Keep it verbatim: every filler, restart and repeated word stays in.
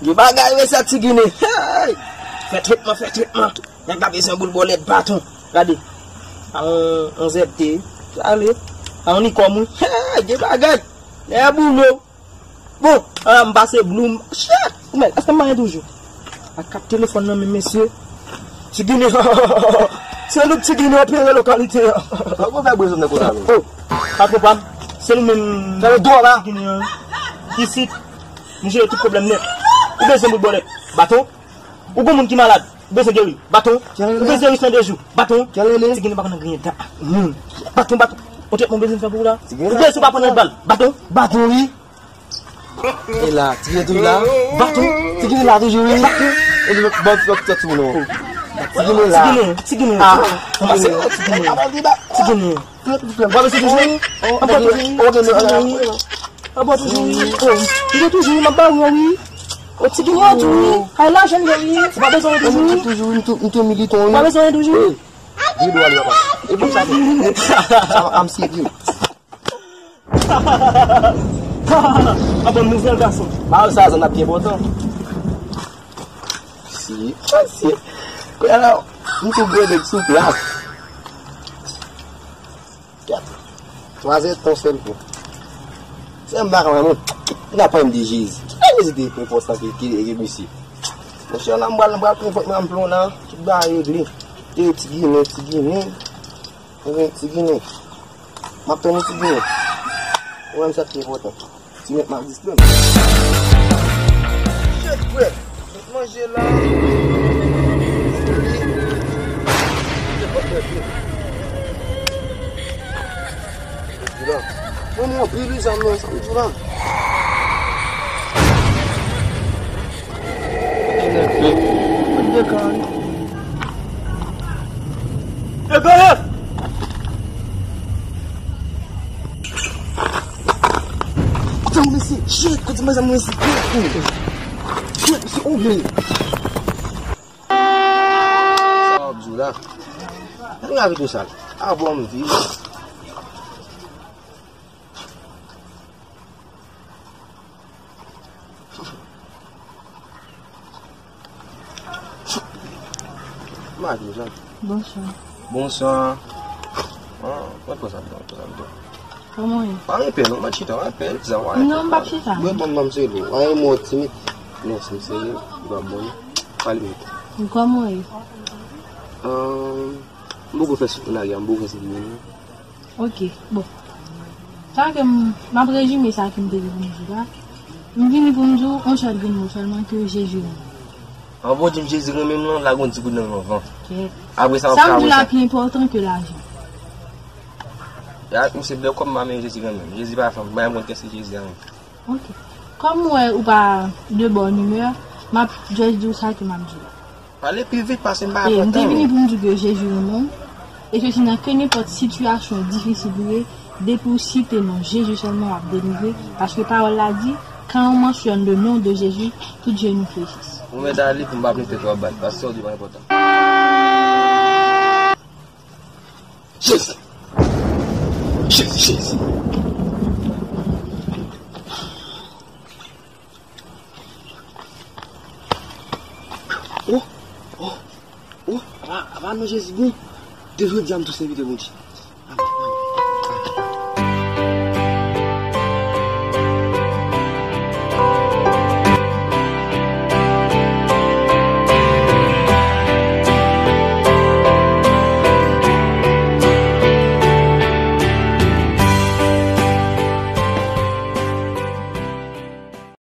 Gen bagay wi sa ti Ginen. Hey! Fè tretman, fè tretman. Nèg la bezwen boul bòlèt baton. Gade. A on, on Z T. Ale. A on Nikòm wi. Hey! Gen bagay. Nèg boulo. Bon, ala m pase Blue. Shit! Ou mèt, èske m manyen toujou? A kat telefòn nan men mesye. Ti Ginen. Se nou Ti Ginen opere lokalite a. Sa w fè bezwen nan konsa menm? Oh, patwon pa m. Se nou menm. Fè nou dwòl la. Ti Ginen an. Isit. Nou jere tout pwoblèm nèt. Ou bezwen bout bòlèt? Baton. Ou gon moun ki malad? Ou bezwen geri? Baton. Ou bezwen rich nan de jou? Baton. Ti Ginen pa konn griyen ta. Hmm. Baton, baton. Ou tèt mwen bezwen fè pou ou la? Ou bezwen pa pran nan bal? Baton. Baton, wi. E la, Ti Ginen toujou la? Baton. Ti Ginen la toujou, wi. Baton. E lòt bò, lòt tèt ou non. Ti Ginen la. Ti Ginen, Ti Ginen. Ah. Ti Ginen. Ti Ginen. Ti Ginen. Wap ese toujou? Anba toujou wi. Anba toujou wi. Oh, li toujou wi, m ap ba ou wi. Oh, Ti Ginen toujou wi. Ay lajan li wi. Ou pa bezwen toujou wi. Toujou wi, m tou, m tou militan wi. Ou pa bezwen toujou wi. Di dwa li papa. E bon sa. I'm serious. Aprann nouvèl gason. Ba yo sa, zòn ap byen pòtan. Si, si. Kounya la, m tou gwo nèg sou plas. Gad. Twa zè tan sèl kou. Se m pa ka wè moun. Li ka pale m de Jezi. Ki Jezi te pran pòs la ki, ki, ki misye? Monchè, la m pral, m pral pran pòt mwen, m plon la. Tout bagay regle. E Ti Ginen, Ti Ginen. Mwen Ti Ginen. M ap tann ou Ti Ginen. Ou wè m sa ki enpòtan. Ti nèt m ap dispè m. Shit, frè. Sot manje la. Mwen mwen anpil wi sa m nan, sa m di la. Kote nèg yo? Kote nèg yo? E gade! Kote w mesye? Shit, kote mwen sa mwen si? Shit, mesye, ou vle? Sa w ap di w la? Nèg la vin tou sal. A bon m viv. Madanm. Bonswa. Bonswa. Ah, mwen pran sa m pran, pran sa m pran. Kòman w ye? Pa gen pè non, m ap chita, pa gen pè, sa w a. Non, m p ap chita. Mwen bon, bon, m serye. Pa gen mò timid. Non, si m serye, li pa bon. Pale vit. Kòman w ye? Ah, m poko fè sou lari a, m poko fè sou lari a. Ok, bon. Sa ke m, m ap rezime sa ke m te gen pou m di la. M vini pou m di w yon sèl grenn mo sèlman, ke Jezi renmen m. Anvan w di m Jezi renmen m lan, lage yon ti kout nan van. Kèt. Apre sa, w ap ka wè sa. Sa m di la pi enpòtan ke lajan. Ya, misye bèl kòm m pa, men Jezi renmen m. Jezi pa fanm, m pa janm konn kiyès ki Jezi a menm. Ok. Kòm m wè ou pa de bòn imè, m ap just di w sa ke m ap di w la. Pale pi vit, paske m pa pran tan. E, m te vini pou m di w ke Jezi renmen w, e ke si nan kenenpòt sitiyasyon difisil ou ye, depi w site non Jezi sèlman w ap delivre, paske pawòl la di, quand on mentionne le nom de Jésus, tout genou fléchisse. Ou mèt ale pou m pa plen tèt w ap bat, paske sa w di pa enpòtan. Jezi! Jezi, Jezi! Oh, oh, oh, apa, apa non Jezi bon. De jodi a m tou sèvitè Bondye.